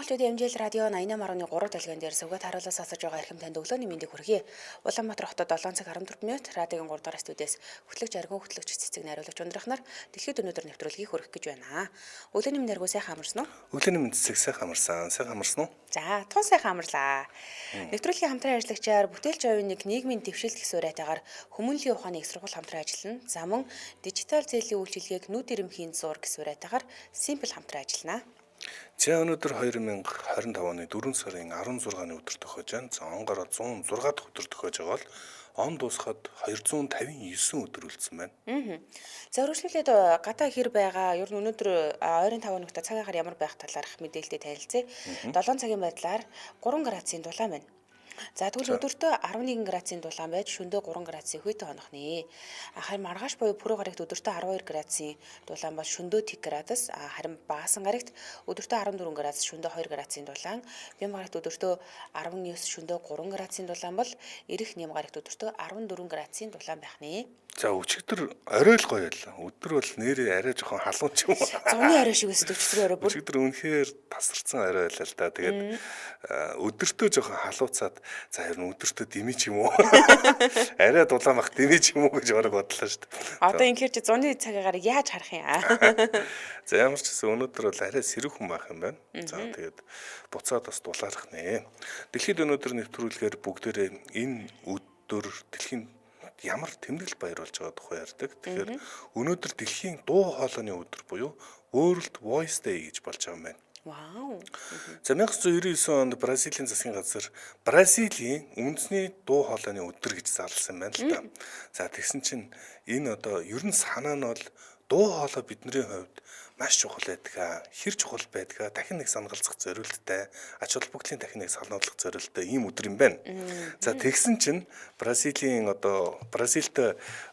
Монголчуудын MJL радио 88.3 дэлгэн дээр сувгат харуулаас асууж байгаа эрхэм танд өглөөний мэндийг хүргэе. Улаанбаатар хотод 7 цаг 14 минут радиогийн 3 дугаар студиэс хөтлөгч Аргун хөтлөгч цэцэг найруулагч Ундрах нар дэлхийд өнөөдөр нэвтрүүлгийг хүргэх гэж байна. Өглөөний мэнд Аргун сайхан амарсан уу? Өглөөний мэнд цэцэг сайхан амарсан. Сайхан амарсан уу? За, тун сайхан амарлаа. Нэвтрүүлгийн хамтран ажиллагчаар бүтээлч оюун нэг нийгмийн дэвшилт гэсэн уриатайгаар хүмүүнлэгийн ухааны их сургууль хамтран ажиллана. За мөн дижитал зээлийн үйлчилгээг нүд ирэмхийн зуур гэсэн уриатайгаар Simple хамтран ажиллана. За өнөөдөр 2025 оны 4 сарын 16-ны өдөр тохиож байна. За онгороо 106 дахь өдөр тохиож байгаа бол он дуусахад 259 өдөр үлдсэн байна. За өргөжлүүлээд гадаа хэр байгаа ер нь өнөөдөр ойрын 5 хоногт цаг агаар ямар байх талаарх мэдээлэлтэй танилцъя. 7 цагийн байдлаар 3 градусын дулаан байна. За тэгвэл өдөртөө 11 градусын дулаан байж шөндөө 3 градусын хүйтэн хонох нэ. Харин маргааш буюу пүрэв гарагт өдөртөө 12 градусын дулаан бол шөндөө 1 градус, харин баасан гарагт өдөртөө 14 градус шөндөө 2 градусын дулаан, бям гарагт өдөртөө 19 шөндөө 3 градусын дулаан бол ирэх нэм гарагт өдөртөө 14 градусын дулаан байх нэ. За өчигдөр орой л гоё байлаа. Өдөр бол нэрээ арай жоохон халуун ч юм уу. Зуны орой шиг өсдөг өчигдрийн орой бүр. Өчигдөр үнэхээр тасарсан орой байлаа л да. Тэгээд өдөртөө жоохон халууцаад за ер нь өдөртөө дэмий ч юм уу. Арай дулаан бах дэмий ч юм уу гэж орог бодлоо шүү дээ. Одоо ингэхээр чи зуны цагаагаар яаж харах юм аа? За ямар ч гэсэн өнөөдөр бол арай сэрүүхэн байх юм байна. За тэгээд буцаад бас дулаарах нэ. Дэлхийд өнөөдөр нэвтрүүлгээр бүгдээрээ энэ өдөр дэлхийн ямар тэмдэглэл баяр болж байгаа тухай ярьдаг. Тэгэхээр өнөөдөр дэлхийн дуу хоолойны өдөр буюу World Voice Day гэж болж байгаа юм байна. Вау. За 1999 онд Бразилийн засгийн газар Бразилийн үндэсний дуу хоолойны өдөр гэж зарласан байна л да. За тэгсэн чинь энэ одоо ер нь санаа нь бол дуу хоолой бидний хувьд маш чухал байдаг. Хэр чухал байдаг. Дахин нэг санагалзах зориулттай, ач холбогдлын дахин нэг сануулгах зориулттай ийм өдөр юм байна. За тэгсэн чинь Бразилийн одоо Бразилд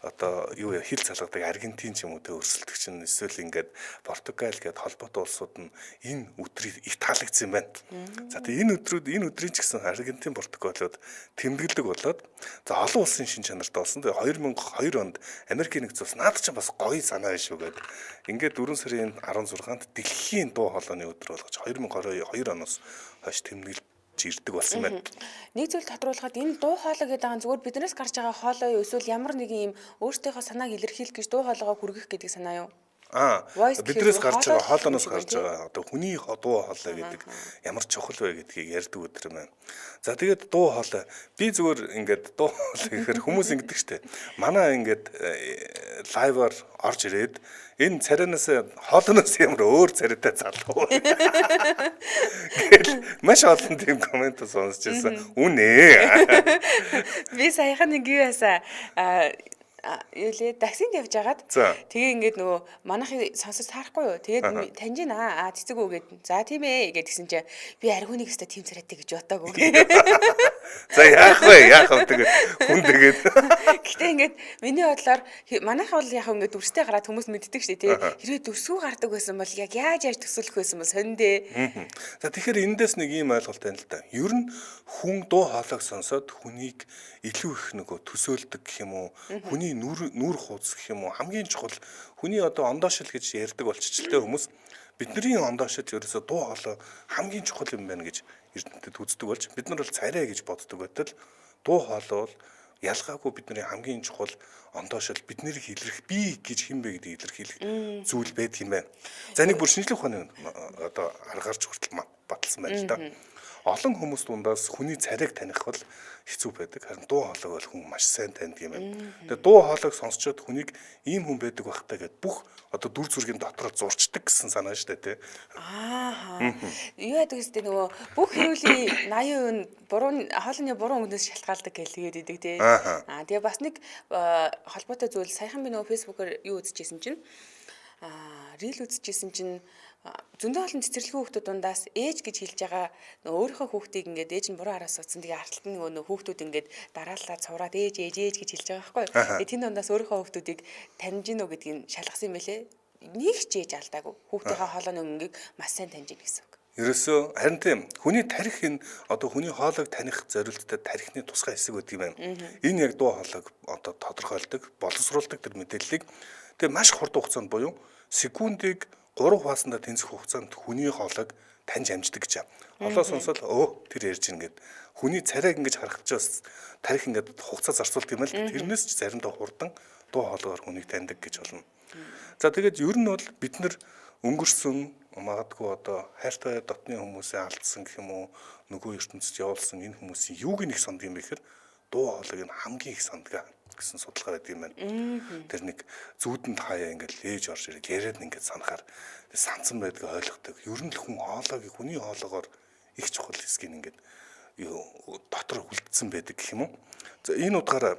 одоо юу хил залгадаг Аргентин ч юм уу тэ өрсөлдөх чинь эсвэл ингээд Португал гээд холбоотой улсууд нь энэ өдрийг их таалагдсан юм байна. За тэгээ энэ өдрүүд энэ өдрийн ч гэсэн Аргентин Португалууд тэмдэглэдэг болоод за олон улсын шин чанартай болсон. Тэгээ 2002 онд Америкийн нэгдсэн улс наад чинь бас гоё санаа шүү гээд ингээд 4 сарын 16-нд дэлхийн дуу хоолойны өдөр болгож 2022 оноос хойш тэмдэглэж ирдэг болсон байна. Нэг зүйл тодруулахад энэ дуу хоолой гэдэг байгаа нь зүгээр биднээс гарч байгаа хоолой юу эсвэл ямар нэгэн юм өөртөөхөө санааг илэрхийлэх гэж дуу хоолойгоо хүргэх гэдэг санаа юу? Биднээс гарч байгаа хоолойноос гарч байгаа одоо хүний дуу хоолой гэдэг ямар чухал вэ гэдгийг ярьдаг өдөр юм байна. За тэгээд дуу хоолой би зүгээр ингээд дуу хоолой гэхээр хүмүүс ингэдэг штэ. Манай ингээд лайваар орж ирээд энэ царайнаас хоолойноос ямар өөр царайтай залуу. Гэл маш олон тийм коммент сонсч байсан. Үнэ. Би саяхан нэг юу ясаа юу лээ таксинд явж хагаад тэгээ ингээд нөгөө манайхыг сонсож таарахгүй юу. Тэгээд таньж гинэ аа цэцэг үү гэд. За тийм ээ гэдгсэн чинь би аргиуныг өстө тийм царайтай гэж бодоагүй. За яах вэ? Яах вэ тэгээд хүн тэгээд. Гэтэ ингээд миний бодлоор манайх бол яг ингээд дүрстэй гараад хүмүүс мэддэг шүү дээ тий. Хэрвээ дүрсгүй гардаг байсан бол яг яаж яаж төсөөлөх байсан бол сондээ. За тэгэхээр эндээс нэг ийм ойлголт байна л да. Ер нь хүн дуу хоолойг сонсоод хүнийг илүү их нөгөө төсөөлдөг гэх юм уу? Хүний нүүр хуудас гэх юм уу? Хамгийн чухал хүний одоо ондоошил гэж ярьдаг болчихлээ хүмүүс. Бидний ондоошил ерөөсөө дуу хоолой хамгийн чухал юм байна гэж эрдэмтэд үздэг болж бид нар бол царай гэж боддог байтал дуу хоолой бол ялгаагүй бидний хамгийн чухал ондоошил биднийг илэрх би гэж хэн бэ гэдгийг илэрхийлэх зүйл байдаг юм байна. За нэг бүр шинжлэх ухааны одоо аргаар ч хүртэл баталсан байна л да. Олон хүмүүс дундаас хүний царайг таних бол хэцүү байдаг. Харин дуу хоолойг бол хүн маш сайн таньдаг юм байна. Тэгээ дуу хоолойг сонсчод хүнийг ийм хүн байдаг байх таа гэд бүх одоо дүр зургийн дотроо зурчдаг гэсэн санаа шүү дээ тий. Аа. Юу яадаг вэ нөгөө бүх хэрүүлийн 80% нь буруу хоолны буруу өнгөнөөс шалтгаалдаг гэж тэгээд идэг тий. Аа тэгээ бас нэг холбоотой зүйл саяхан би нөгөө фэйсбүүкээр юу үзчихсэн чинь рил үзчихсэн чинь зөндөө олон цэцэрлэгийн хүүхдүүд дундаас ээж гэж хэлж байгаа нөгөө өөрийнхөө хүүхдийг ингээд ээж нь буруу араас суудсан. Тэгээ арталт нь нөгөө хүүхдүүд ингээд дараалал цувраад ээж ээж ээж гэж хэлж байгаа байхгүй юу. Тэгээ тэн дундаас өөрийнхөө хүүхдүүдийг таньж гинөө гэдгийг шалгасан юм байлээ. Нэг ч ээж алдаагүй. Хүүхдийнхээ хоолойны өнгийг маш сайн таньж гин гэсэн үг. Ерөөсөө харин тийм хүний тарих энэ одоо хүний хоолойг таних зорилттой тарихны тусгай хэсэг байдаг юм байна. Энэ яг дуу хоолойг одоо тодорхойлдог, боловсруулдаг тэр мэдээллийг тэгээ маш хурдан хугацаанд буюу секундыг 3 хуваасандаа тэнцэх хугацаанд хүний хоолойг таньж амждаг гэж. Холоо сонсоод тэр ярьж ийн гэд хүний царайг ингэж харахад ч бас тарих ингээд хугацаа зарцуулдаг юм л тэрнээс ч заримдаа хурдан дуу хоолойгоор хүнийг таньдаг гэж болно. За тэгээд ер нь бол бид нар өнгөрсөн магадгүй одоо хайртай дотны хүмүүсээ алдсан гэх юм уу нөгөө ертөнцид явуулсан энэ хүмүүсийн юуг нь их санддаг юм бэ гэхээр дуу хоолойг нь хамгийн их санддаг гэсэн судалгаа байдаг юм байна. Тэр нэг зүүдэнд хаяа ингээд ээж орж ирээд яриад ингээд санахаар сансан байдгийг ойлгодог. Ер нь л хүн хоолойг хүний хоолоогоор их чухал хэсгийг ингээд дотор үлдсэн байдаг гэх юм уу. За энэ утгаараа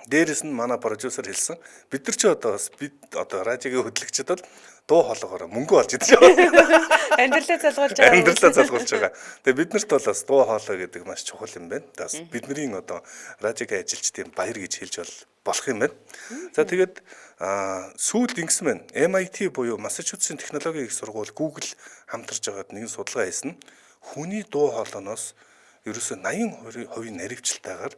дээрэс нь манай продюсер хэлсэн бид нар ч одоо бас бид одоо радиогийн хөтлөгчд бол дуу хоолоогоор мөнгө олж идэж байгаа. Амьдралаа залгуулж байгаа. Амьдралаа залгуулж байгаа. Тэгээ бид нарт бол бас дуу хоолой гэдэг маш чухал юм байна. Бас бидний одоо радиогийн ажилчдын баяр гэж хэлж болох юм байна. За тэгээд сүүлд ингэсэн байна. MIT буюу Массачусетсийн технологийн их сургууль Google хамтарч байгаад нэгэн судалгаа хийсэн. Хүний дуу хоолойноос ерөөсөө 80% наривчлалтайгаар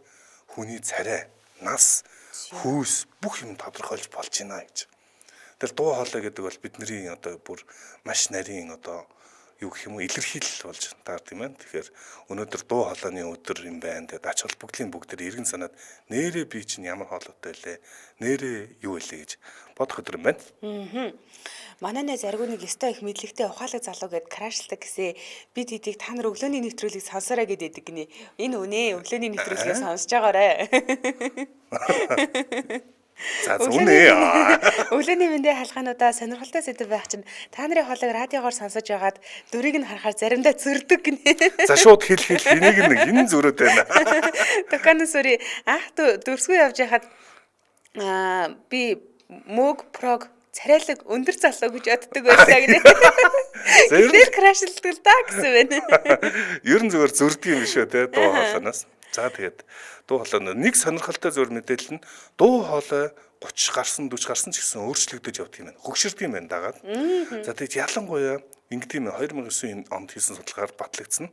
хүний царай, нас, хүйс бүх юм тодорхойлж болж байна гэж. Тэр дуу хоолой гэдэг бол бидний одоо бүр маш нарийн одоо юу гэх юм уу илэрхийлэл болж таардаг юм байна. Тэгэхээр өнөөдөр дуу хоолойны өдөр юм байна. Тэгээд ач холбогдлын бүгд тэр эргэн санаад нэрээ би чинь ямар хоолойтой лээ, нэрээ юу вэ гэж бодох өдөр юм байна. Манай найз Аргуныг ёстой их мэдлэгтэй ухаалаг залуу гэд крашладаг гэсэн. Би тэдийг та нар өглөөний нэвтрүүлгийг сонсоорой гэд идэг гинэ. Энэ үнэ өглөөний нэвтрүүлгийг сонсож байгаарэ. За үнэ. Өглөөний мэндийн халахануудаа сонирхолтой сэдэв байх чинь та нарын хоолойг радиогоор сонсож байгаад дүрийг нь харахаар заримдаа зөрдөг гинэ. За шууд хэл энийг нэг энэ зөрөөд байна. Токаносори анх дүрсгүй явж байхад би мөг прог царайлаг өндөр залуу гэж боддог байлаа гинэ. Тэр крашилдаг л да гэсэн байна. Ер нь зүгээр зөрдөг юм биш үү те дуу хоолойноос. За тэгээд дуу хоолой нэг сонирхолтой зөв мэдээлэл нь дуу хоолой 30 гарсан 40 гарсан ч гэсэн өөрчлөгдөж явдаг юм байна. Хөгшөрдөг юм байна дагаад. За тэгээд ялангуяа ингэдэг юм 2009 онд хийсэн судалгаар батлагдсан.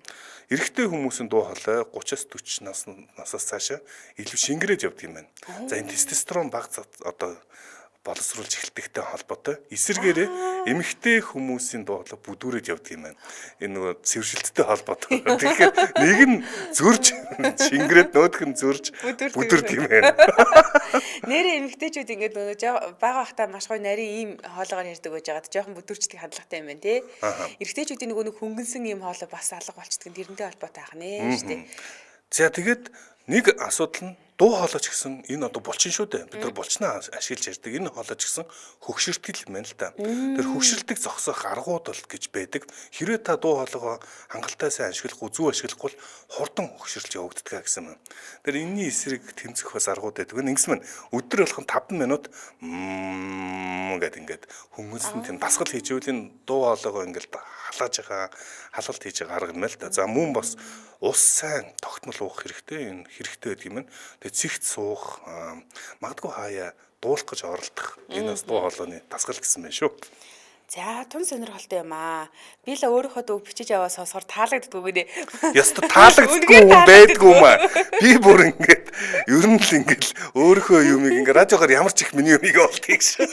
Эрэгтэй хүмүүсийн дуу хоолой 30-аас 40 насаас цаашаа илүү шингэрэж явдаг юм байна. За энэ тестостерон бага одоо боловсруулж эхэлдэгтэй холбоотой. Эсвэргээрээ эмэгтэй хүмүүсийн дуу хоолой бүдүүрээд явдаг юм байна. Энэ нөгөө цэвэршилттэй холбоотой. Тэгэхээр нэг нь зөрж шингэрээд нөгөөх нь зөрж бүдүүрдэг юм байна. Нэрээ эмэгтэйчүүд ингээд нөгөө бага байхдаа маш гоё нарийн ийм хоолоогоор ярьдаг байж байгаад жоохон бүдүүрчдэг хандлагатай юм байна тий. Эрэгтэйчүүдийн нөгөө нэг хөнгөнсөн ийм хоолой бас алга болчдөг. Тэрнтэй холбоотой ах нэ шүү дээ. За тэгээд нэг асуудал нь дуу хоолой ч гэсэн энэ одоо булчин шүү дээ. Бид нар булчнаа ашиглаж ярьдаг. Энэ хоолой ч гэсэн хөгшөртгөл юм байна л да. Тэр хөгшрөлтийг зогсоох аргууд бол гэж байдаг. Хэрвээ та дуу хоолойгоо хангалттай сайн ашиглахгүй, зөв ашиглахгүй бол хурдан хөгшрөлт явагддаг гэсэн юм. Тэр энэний эсрэг тэмцэх бас аргууд байдаг. Ингэсэн мэн өдөр болгон 5 минут гэд ингээд хүмүүст нь тийм дасгал хийж ивэл энэ дуу хоолойгоо ингээд халааж байгаа, халалт хийж байгаа арга юм л да. За мөн бас ус сайн тогтмол уух хэрэгтэй. Энэ хэрэгтэй байдаг юм байна. Тэгээ цэгт суух, магадгүй хаяа дуулах гэж оролдох. Энэ бас дуу хоолойны дасгал гэсэн байна шүү. За тун сонирхолтой юм аа. Би л өөрийнхөө дуу бичиж аваа сонсохоор таалагддаггүй гинэ. Яста таалагддаггүй юм байдгүй юм аа. Би бүр ингээд ер нь л ингээд өөрийнхөө юмыг ингээд радиогоор ямар ч их миний юмыг олдгийг шээ.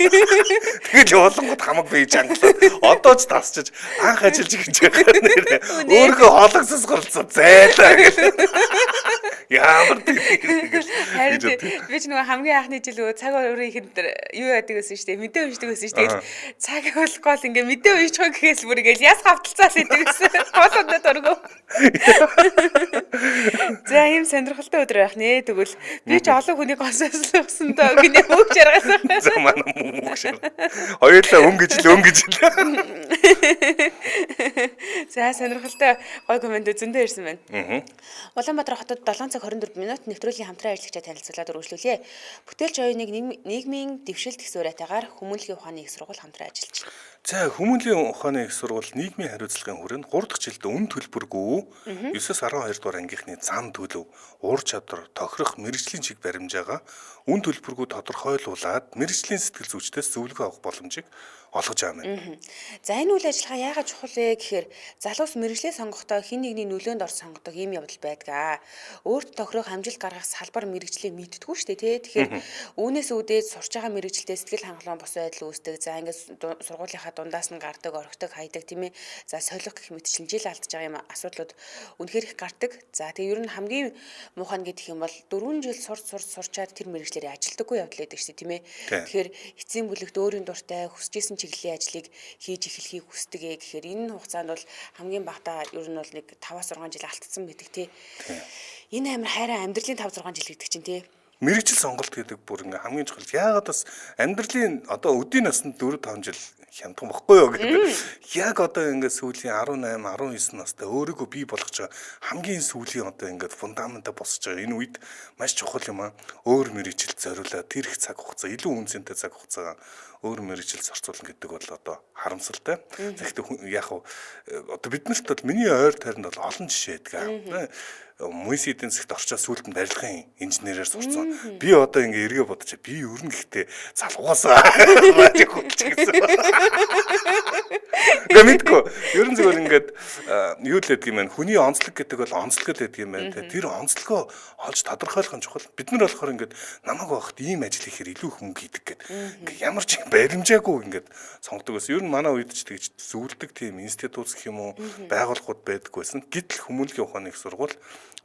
Тэгэл явуулангууд хамаг би чангалаад одоо ч тасчиж анх ажиллаж эхэлж байгаа нэрээ. Өөрийнхөө хоологсос голцоо зайлаа гэх. Ямар тийм гэж. Харин би ч нөгөө хамгийн анхны жил өө цаг өөрийн ихэнд юу яадаг гэсэн шүү дээ. Мэдээ уншдаг гэсэн шүү дээ. Цаг болохгүй л ингээ мэдээ унших гэхээс бүр ингээл яс хавталцаал идэг гэсэн. Хоолондоо дургу. За ийм сонирхолтой өдөр байх нэ. Тэгвэл би ч олон хүний гонсослогсон доо гинэ мөг жаргалсан. За манай мөг жаргал. Хоёулаа өнгөж л өнгөж л. За сонирхолтой гой коммент зөндөө ирсэн байна. Улаанбаатар хотод 7 цаг 24 минут нэвтрүүлгийн хамтран ажиллагчид танилцуулаад үргэлжлүүлье. Бүтээлч оюуныг нийгмийн дэвшилт их суурьтайгаар хүмүүнлэгийн ухааны их сургууль хамтран ажиллаж байна. За хүмүүнлэгийн ухааны их сургууль нийгмийн хариуцлагын хүрээнд 3 дахь жилд үн төлбөргүй 9-12 дугаар ангийнхны зам төлөв, ур чадвар, тохирох мэргэжлийн чиг баримжаагаа үн төлбөргүй тодорхойлуулад мэргэжлийн сэтгэл зүйчдээс зөвлөгөө авах боломжийг олгож байгаа юм. За энэ үйл ажиллагаа яагаад чухал вэ гэхээр залуус мэргэжлээ сонгохдоо хэн нэгний нөлөөнд орж сонгодог ийм явдал байдаг. Өөрт тохирох амжилт гаргах салбар мэргэжлээ мэддэггүй шүү дээ, тий. Тэгэхээр үүнээс үүдээд сурч байгаа мэргэжилдээ сэтгэл хангалуун бус байдал үүсдэг. За ингээд сургуулийнхаа дундаас нь гардаг, орхидог, хайдаг, тийм ээ. За солих гэх мэтчлэн жил алдаж байгаа юм асуудлууд үнэхээр их гардаг. За тэгээ ер нь хамгийн муухай нь гэдэг юм бол 4 жил сурчаад тэр мэргэжлээрээ ажилдаггүй явдал байдаг шүү дээ, тийм ээ. Тэгэхээр эцсийн бүлэгт өөрийн дуртай хүсэж исэн чиглэлийн ажлыг хийж эхлэхийг хүсдэг ээ гэхээр энэ хугацаанд бол хамгийн багадаа ер нь бол нэг 5-6 жил алдсан байдаг, тий. Энэ амар хайраа амьдралын 5-6 жил гэдэг чинь, тий. Мэргэжил сонголт гэдэг бүр ингээ хамгийн чухал. Яагаад бас амьдралын одоо өдийн наснд 4-5 жил хямдхан бохгүй юу гэдэг. Яг одоо ингээ сүүлийн 18, 19 настай өөрийгөө бий болгож байгаа хамгийн сүүлийн одоо ингээ фундаментаа босгож байгаа энэ үед маш чухал юм аа. Өөр мэргэжилд зориулаад тэр их цаг хугацаа, илүү үнэ цэнтэй цаг хугацаа өөр мэргэжилд зарцуулна гэдэг бол одоо харамсалтай. Тэгэхдээ яг одоо бид нарт бол миний ойр тойронд бол олон жишээ байдаг. Мүйс эдийн засагт орчоод сүүлд нь барилгын инженерээр сурцсан. Би одоо ингээ эргээ бодож би ер нь гэхдээ залгуусаа радио хөтлөж гэсэн. Гэ мэдгүй. Ер нь зүгээр ингээд юу л гэдэг юм бэ? Хүний онцлог гэдэг бол онцлог л гэдэг юм байна. Тэр онцлогоо олж тодорхойлох нь чухал. Бид нар болохоор ингээд намайг байхад ийм ажил хийхээр илүү их мөнгө хийдэг гэд. Ингээ ямар ч баримжаагүй ингээд сонгодог байсан. Ер нь манай үед ч тэгж зөвлөдөг тийм институт гэх юм уу байгууллагууд байдаггүй байсан. Гэтэл хүмүүнлэгийн ухааны их сургууль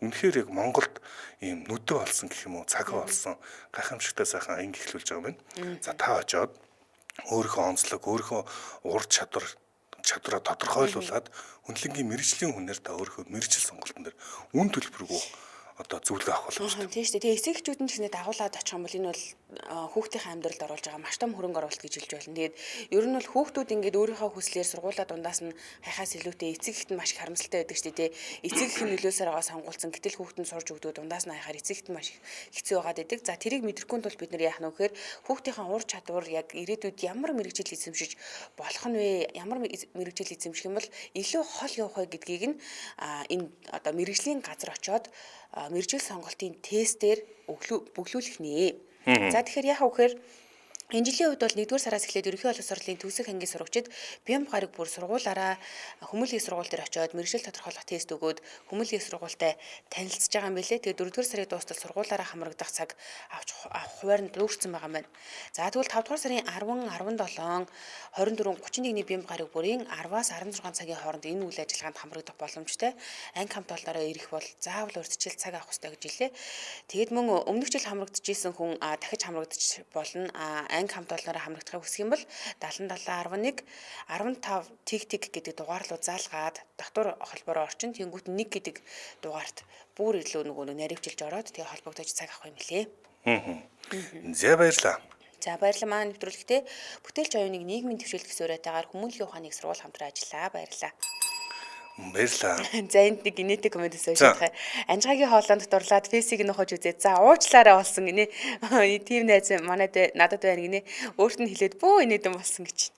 үнэхээр яг Монголд ийм нүдэ олсон гэх юм уу, цагаа олсон гайхамшигтай сайхан анги эхлүүлж байгаа юм байна. За та очоод өөрийнхөө онцлог, өөрийнхөө ур чадвараа тодорхойлуулад хүнлэнгийн мэргэжлийн хүнээр та өөрийнхөө мэргэжил сонголтон дээр үн төлбөргүй одоо зөвлөгөө авах боломжтой. Тийм шүү дээ. Тэгээ эцэг эхчүүд нь ч гэсэн дагуулад очих юм бол энэ бол хүүхдийн амьдралд оруулж байгаа маш том хөрөнгө оруулалт гэж хэлж байна. Тэгээд ер нь бол хүүхдүүд ингээд өөрийнхөө хүслээр сургуулаа дундаас нь хайхаас илүүтэй эцэг эхэд нь маш их харамсалтай байдаг шүү дээ. Эцэг эхийн нөлөөсөөр байгаа сонгуулсан. Гэтэл хүүхд нь сурж өгдөө дундаас нь хайхаар эцэг эхэд нь маш их хэцүү байгаад байдаг. За тэрийг мэдрэхгүй тул бид нар яах нь вэ гэхээр хүүхдийнхээ ур чадвар яг ирээдүйд ямар мэргэжил эзэмшиж болох нь вэ? Ямар мэргэжил эзэмших юм бол илүү хол явах вэ гэдгийг нь энэ одоо мэргэжлийн газар очиод мэргэжил сонголтын тестээр бөглүүлэх нэ. За тэгэхээр яах вэ гэхээр энэ жилийн хувьд бол 1-р сараас эхлээд ерөнхий боловсролын төгсөх ангийн сурагчид бямб гараг бүр сургуулаараа хүмүүнлэгийн сургууль дээр очиод мэргэжил тодорхойлох тест өгөөд хүмүүнлэгийн сургуультай танилцж байгаа юм билээ. Тэгээд 4-р сарын дуустал сургуулаараа хамрагдах цаг авах хуваар нь дүүрсэн байгаа юм байна. За тэгвэл 5-р сарын 10, 17, 24, 31-ний бямб гараг бүрийн 10-аас 16 цагийн хооронд энэ үйл ажиллагаанд хамрагдах боломжтой. Анги хамт олноороо ирэх бол заавал урьдчилан цаг авах ёстой гэж хэллээ. Тэгээд мөн өмнөх жил хамрагдчихсэн хүн дахиж хамрагдчих болно. Анги хамт олноороо хамрагдахыг хүсэх юм бол 77 11 15 тэг тэг гэдэг дугаар руу залгаад дотор холбоороо орчин тэнгуут 1 гэдэг дугаарт бүр илүү нөгөө наривчилж ороод тэгээ холбогдож цаг авах юм лээ. За баярлалаа. За баярлалаа манай нэвтрүүлэгтээ бүтээлч оюуныг нийгмийн дэвшилт гэсэн уриатайгаар хүмүүнлэгийн ухааны их сургууль хамтран ажиллаа. Баярлалаа. Баярлалаа. За энд нэг инээтэй коммент унших. Анжгагийн хоолойнд дурлаад фэйсийг нөхөж үзээд за уучлаарай болсон гинэ. Тийм найз манайд надад байна гинэ. Өөрт нь хэлээд бөө инээдэн болсон гэж.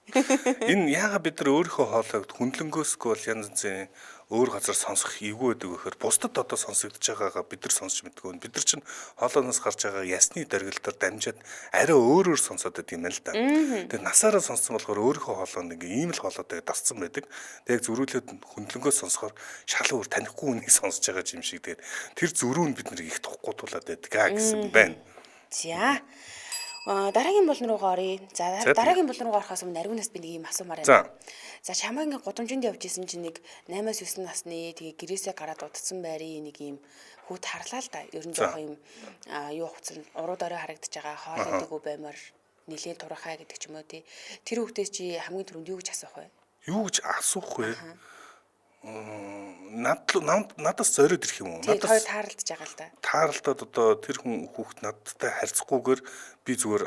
Энэ яагаад бид нар өөрийнхөө хоолойг хүндлэнгөөсгүй бол янз янзын өөр газар сонсох эвгүй байдаг вэхээр бусдад одоо сонсогдож байгаагаа бид нар сонсч мэдгүй. Бид нар чинь хоолойноос гарч байгаа ясны дөргөлтөөр дамжаад арай өөрөөр сонсоод байдаг юм байна л да. Тэгээд насаараа сонссон болохоор өөрийнхөө хоолойнд ингээ ийм л хоолойтой дасцсан байдаг. Тэгээд зөрүүлээд хүндлэнгөөс сонсохоор шал өөр танихгүй хүнийг сонсож байгаа юм шиг. Тэгээд тэр зөрүү нь бид нарыг их тухгүй тулаад байдаг аа гэсэн байна. За дараагийн булан руугаа оръё. За дараагийн булан руугаа орохоос өмнө Ариунаас би нэг юм асуумаар байна. За чамайг ингээ гудамжинд явж исэн чинь нэг 8-9 насны тэгээ гэрээсээ гараад удцсан байрын нэг юм хүүт харлаа л да. Ер нь жоохон юм юу хувцас уруу дорой харагдаж байгаа, хоол идэггүй баймар нилээн турахай гэдэг ч юм уу тий. Тэр хүүхдээс чи хамгийн түрүүнд юу гэж асуух вэ? Юу гэж асуух вэ? Надаас зориод ирэх юм уу? Надаас тааралдж байгаа л да. Тааралдаад одоо тэр хүн хүүхд надтай харьцахгүйгээр би зүгээр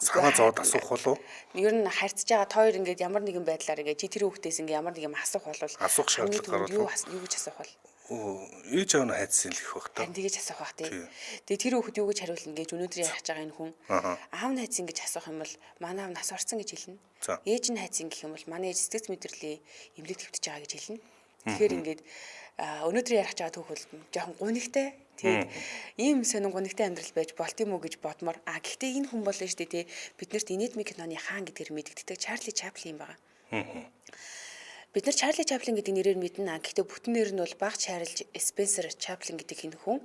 санаа зовоод асуух болов? Ер нь харьцаж байгаа та хоёр ингээд ямар нэгэн байдлаар ингээд чи тэр хүүхдээс ингээд ямар нэг юм асуух болвол асуух шаардлага гарвал юу гэж асуух бол? Ээж аав нь хайцсан л их бах та. Харин тэгэж асуух бах тий. Тэгээ тэр хүүхэд юу гэж хариулна гэж өнөөдөр ярих байгаа энэ хүн. Аав нь хайцсан гэж асуух юм бол манай аав нас орсон гэж хэлнэ. Ээж нь хайцсан гэх юм бол манай ээж сэтгэц мэдрэлийн эмнэлэг твтэж байгаа гэж хэлнэ. Тэгэхээр ингээд Өнөөдөр ярих байгаа түүх бол жоохон гунигтай. Тэгээд ийм сонин гунигтай амьдрал байж болт юм уу гэж бодмоор. Гэхдээ энэ хүн болно шүү дээ, тий. Биднэрт инэдми киноны хаан гэдгээр мэдэгддэг Чарли Чаплин юм байна. Бид нар Чарли Чаплин гэдэг нэрээр мэднэ. Гэхдээ бүтэн нэр нь бол Баг Чарльз Спенсер Чаплин гэдэг энэ хүн.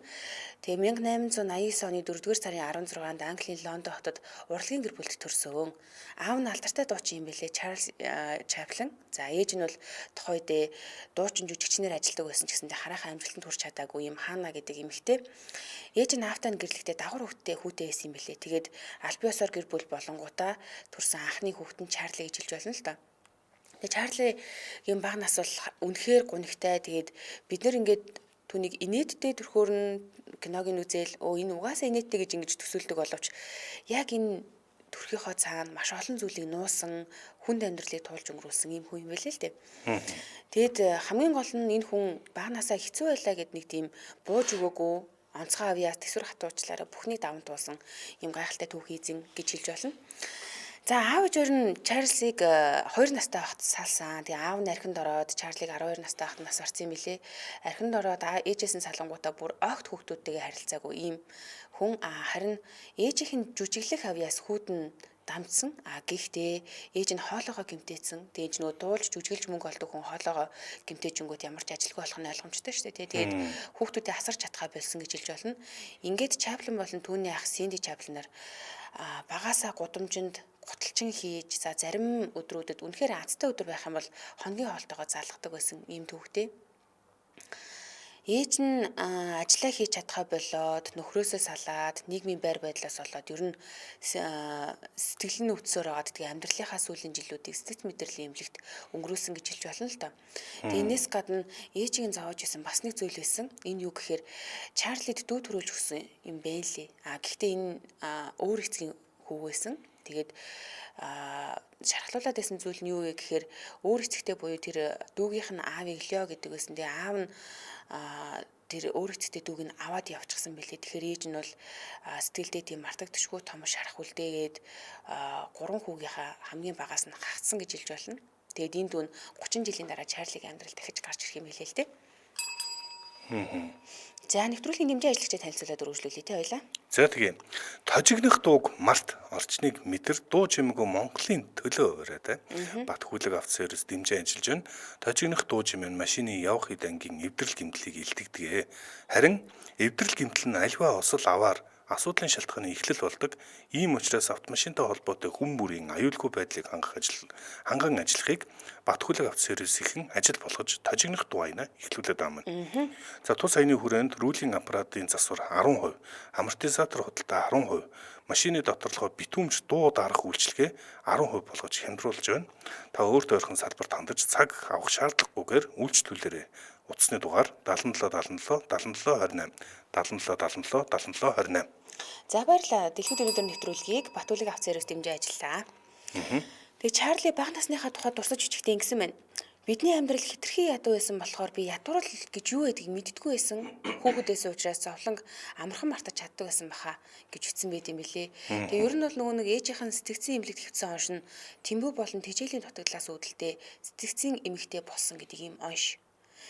Тэгээ 1889 оны 4-р сарын 16-нд Английн Лондон хотод урлагийн гэр бүлд төрсөн. Аав нь алдартай дуучин юм билээ, Чарльз Чаплин. За ээж нь бол тухайн үедээ дуучин жүжигчнэр ажилладаг байсан ч гэсэндээ хараахан амжилтанд хүрч чадаагүй юм Хана гэдэг эмэгтэй. Ээж нь аавтай нь гэрлэхдээ давхар хүүхдтэй хүүтэй байсан юм билээ. Тэгээд аль биесоор гэр бүл болонгуудаа төрсэн анхны хүүхэд нь Чарли гэж хэлж болно л доо. Тэгээ Чарлийн бага нас бол үнэхээр гунигтай. Тэгээд бид нэр ингээд түүнийг инээдтэй төрхөөр нь киног нь үзээл энэ угаасаа инээдтэй гэж ингэж төсөөлдөг боловч яг энэ төрхийнхөө цаана маш олон зүйлийг нуусан, хүнд амьдралыг туулж өнгөрүүлсэн ийм хүн юм байлээ л дээ. Тэгээд хамгийн гол нь энэ хүн бага насаа хэцүү байлаа гэд нэг тийм бууж өгөөгүй, онцгой авьяас төсвөр хатуучлаараа бүхнийг даван туулсан ийм гайхалтай түүх эзэн гэж хэлж болно. За аав ээж нь Чарльзыг 2 настай байхад салсан. Тэгээ аав нь архинд ороод Чарлиг 12 настай байхад нас барсан юм билээ. Архинд ороод ээжээс нь салангуудаа бүр огт хүүхдүүдтэйгээ харилцаагүй ийм хүн. Харин ээжийнх нь жүжиглэх авьяас хүүд нь дамжсан. Гэхдээ ээж нь хоолоогоо гэмтээсэн. Тэгээ ээж нөгөө дуулж жүжиглж мөнгө олдог хүн хоолоогоо гэмтээжингүүд ямар ч ажилгүй болох нь ойлгомжтой шүү дээ. Тэгээд хүүхдүүдээ асарч чадхаа болсон гэж хэлж болно. Ингээд Чаплин болон түүний ах Синди Чаплинаар багаасаа гудамжинд гуталчин хийж, за зарим өдрүүдэд үнэхээр азтай өдөр байх юм бол хоногийн хоолтойгоо залгадаг байсан ийм түүхтэй. Ээж нь ажлаа хийж чадхаа болоод нөхрөөсөө салаад нийгмийн байр байдлаас болоод ер нь сэтгэл нь өвдсөөр байгаад тэгээ амьдралынхаа сүүлийн жилүүдийг сэтгэл мэдрэлийн эмнэлэгт өнгөрөөсөн гэж хэлж болно л доо. Тэгээ энэс гадна ээжийг нь зовоож исэн бас нэг зүйл байсан. Энэ юу гэхээр Чарлид дүү төрүүлж өгсөн юм байна лээ. Гэхдээ энэ өөр эцгийн хүү байсан. Тэгээд шархлуулаад байсан зүйл нь юу вэ гэхээр өөр эцэгтэй буюу тэр дүүгийнх нь аавыг Лео гэдэг байсан. Тэгээ аав нь тэр өөр эцэгтэй дүүг нь аваад явчихсан билээ. Тэгэхээр ээж нь бол сэтгэлдээ тийм мартагдашгүй том шарах үлдээгээд 3 хүүгийнхаа хамгийн багаас нь хагцсан гэж хэлж болно. Тэгээд энэ дүү нь 30 жилийн дараа Чарлигийн амьдрал дахиж гарч ирэх юм билээ л дээ. За нэвтрүүлгийн дэмжин ажиллагчид танилцуулаад үргэлжлүүлье те хоёлаа. За тэгээ. Тожигнох дууг март орчныг мэдэр дуу чимээгүй Монголын төлөө ураад Бат хүлэг автосервис дэмжин ажиллаж байна. Тожигнох дуу чимээ нь машины явах хэд ангийн эвдрэл гэмтлийг илтгэдэг. Харин эвдрэл гэмтэл нь альва осол аваар асуудлын шалтгааны эхлэл болдог. Ийм учраас автомашинтай холбоотой хүн бүрийн аюулгүй байдлыг хангах ажил ханган ажиллахыг Бат хүлэг автосервисийн ажил болгож тожигнох дуу аяна эхлүүлээд байгаа юм. За тус аяны хүрээнд рүүлийн аппаратын засвар 10%, амортизатор худалдаа 10%, машины доторлогоо битүүмж дуу дарах үйлчилгээ 10% болгож хямдруулж байна. Та өөрт ойрхон салбарт хандаж цаг авах шаардлагагүйгээр үйлчлүүлээрэй. Утасны дугаар 77 77 77 28 77 77 77 28. За баярлалаа. Дэлхийд өнөөдөр нэвтрүүлгийг Батүлэг автосервис дэмжин ажиллаа. Тэгээ Чарли бага насныхаа тухай дурсаж бичгтээ ингэсэн байна. Бидний амьдрал хэтэрхий ядуу байсан болохоор би ядуурл гэж юу байдгийг мэддэггүй байсан. Хүүхэд байсан учраас зовлонг амархан мартаж чаддаг байсан баха гэж бичсэн байт юм билээ. Тэгээ ер нь бол нөгөө нэг ээжийнх нь сэтгцийн эмнэлэгт хэвтсэн хойш нь тэмбүү болон тэжээлийн дутагдлаас үүдэлтэй сэтгцийн эмэгтэй болсон гэдэг ийм онш.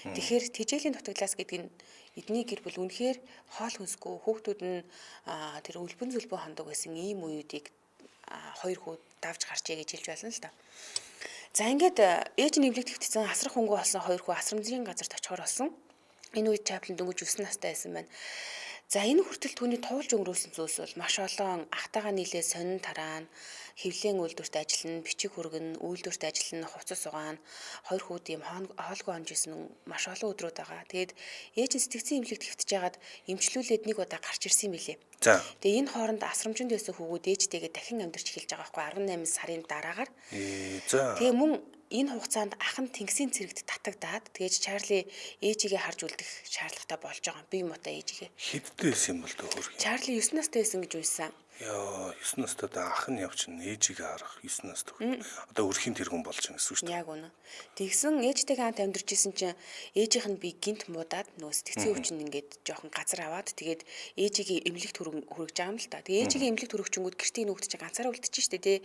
Тэгэхээр тэжээлийн дутагдлаас гэдэг нь эдний гэр бүл үнэхээр хоол хүнсгүй хүүхдүүд нь тэр өлбөн зүлбэн хондог байсан ийм үеүүдийг хоёр хүү давж гарчээ гэж хэлж байна л да. За ингээд ээж нь эмнэлэгт хэвтсэн асрах хөнгөө болсон хоёр хүү асрамжийн газарт очихоор болсон. Энэ үед Чаплин дөнгөж 9 настай байсан байна. За энэ хүртэл түүний туулж өнгөрөөсөн зүйлс бол маш олон. Ахтайгаа нийлээ сонин тараана, хэвлээн үйлдвэрт ажиллана, бичиг хүргэнэ, үйлдвэрт ажиллана, хувцас угаана. Хоёр хүүд ийм хоолгүй онж исэн маш олон өдрүүд байгаа. Тэгээд ээж нь сэтгцийн эмнэлэгт хэвтэж байгаад эмчлүүлээд нэг удаа гарч ирсэн юм билээ. За. Тэгээ энэ хооронд асрамжинд байсан хүүгүүд ээжтэйгээ дахин амьдарч эхэлж байгаа байхгүй 18 сарын дараагаар. За. Тэгээ мөн энэ хугацаанд ах нь тэнгисийн цэрэгт татагдаад тэгэж Чарли ээжигээ харж үлдэх шаардлагатай болж байгаа. Бие муутай ээжигээ. Хэдтэй байсан юм бол дөө хөргөн. Чарли 9 настай байсан гэж уншсан. Яа, 9 настай да ах нь явчихна, ээжигээ харах 9 настай. Одоо өрхийн тэргүүн болж байгаа гэсэн үг шүү дээ. Яг үнэ. Тэгсэн ээжтэйгээ хамт амьдарч исэн чинь ээжийнх нь би гинт муудаад нөгөө сэтгцийн өвчин ингээд жоохон газар аваад тэгээд ээжигээ эмнэлэгт хүргэж байгаа юм л та. Тэгээ ээжигээ эмнэлэгт хүргэчингүүд гэртээ нүгд чинь ганцаараа үлдчихэж штэ тий.